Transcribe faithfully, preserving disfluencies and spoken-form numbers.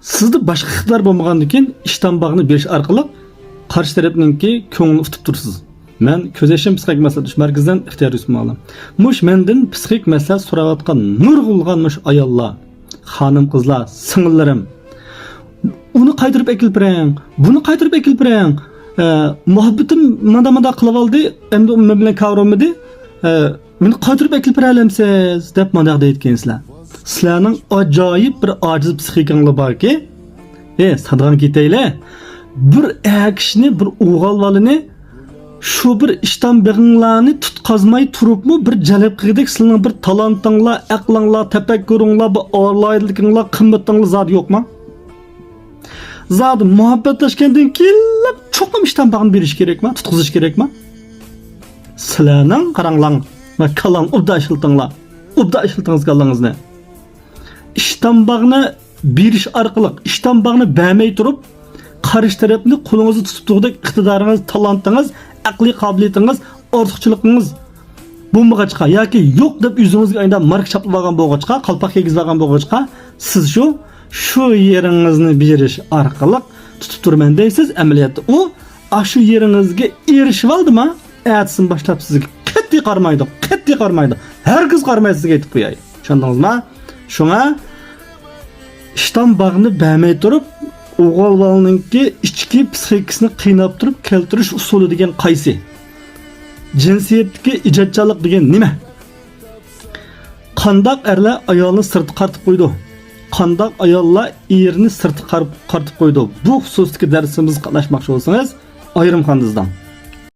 سىزدە باشقا ئىقتىدار بولمىغاندىن كېيىن ئىشتان باغنى بېرىش ئارقىلىق قارشى تەرەپنىڭكى كۆڭلىنى ئۇتۇپ تۇرىسىز. مەن كۆز يېشىم پسىخىك مەسلىھەتلىشىش مەركىزىدىن ئىختىيار يۈسۈپ مۇئەللىم. مۇش مەندىن پسىخىك مەسلىھەت سوراۋاتقان نۇرغۇنلىغان مۇش ئاياللار، خانىم قىزلار، سىڭىللىرىم، ئۇنى قايتۇرۇپ ئەكېلىپ بېرىڭ، بۇنى قايتۇرۇپ ئەكېلىپ بېرىڭ. ئە، مۇھەببىتىم مانا مانا قىلىۋالدى، ئەمدى ئۇ مەن بىلەن كاۋرۇمىدى. ئە، مېنى قايتۇرۇپ ئەكېلىپ بېرەلەمسىز؟ دەپ مانداق دەيدىكەنسىلەر. سىلەرنىڭ ئاجايىپ بىر ئاجىز پسىخىكاڭلار باركى، ئى، سادىغان كېتەيلى. بىر ئەر كىشىنى، بىر ئوغۇل بالىنى شۇ بىر ئىشتان بېغىڭلارنى تۇتقازماي تۇرۇپمۇ بىر جەلپ قىلغۇدەك سىلەرنىڭ بىر تالانتىڭلار، ئەقلىڭلار، تەپەككۇرۇڭلار، بىر ئالاھىدىلىكىڭلار، قىممىتىڭلار زادى يوقما؟ زادى مۇھەببەتلەشكەندىن كېيىنلا چوقۇم ئىشتان باغنى بېرىش كېرەكما؟ تۇتقۇزۇش كېرەكما؟ سىلەرنىڭ قاراڭلاڭ، كاللاڭ ئوبدان ئىشلىتىڭلار. ئوبدان ئىشلىتىڭىز كاللاڭىزنى. ئىشتان باغنى بېرىش ئارقىلىق، ئىشتان باغنى بەرمەي تۇرۇپ، قارشى تەرەپنى قولىڭىزدا تۇتۇپ تۇرغۇدەك ئىقتىدارىڭىز، تالانتىڭىز، ئەقلىي قابىلىيىتىڭىز، ئارتۇقچىلىقىڭىز بولمىغاچقا ياكى يوق دەپ يۈزىڭىزگە ئايدا ماركا چاپلىۋالغان بولغاچقا، قالپاق كىيگۈزۈۋالغان بولغاچقا، سىز شۇ، شۇ يېرىڭىزنى بېرىش ئارقىلىق تۇتۇپ تۇرىمەن دەيسىز. ئەمەلىيەتتە ئۇ ئاشۇ يېرىڭىزگە ئېرىشىۋالدىما، ئەتىسىدىن باشلاپ سىزگە قەتئىي قارىمايدۇ، قەتئىي قارىمايدۇ، ھەرگىز قارىمايدۇ، سىزگە ئېيتىپ قوياي. چۈشەندىڭىزما؟ شۇڭا ئىشتان باغنى بەرمەي تۇرۇپ، ئوغۇل بالىنىڭكى ئىچكى پسىخىكىسىنى قىيناپ تۇرۇپ كەلتۈرۈش ئۇسۇلى دېگەن قايسى؟ جىنسىيەتتىكى ئىجادچانلىق دېگەن نېمە؟ قانداق ئەرلەر ئايالنى سىرتقا قارىتىپ قويىدۇ؟ قانداق ئاياللار ئېرىنى سىرتقا قار-، قارىتىپ قويىدۇ؟ بۇ خۇسۇستىكى دەرسىمىزگە قاتناشماقچى بولسىڭىز، ئايرىم خانىدىزداڭ.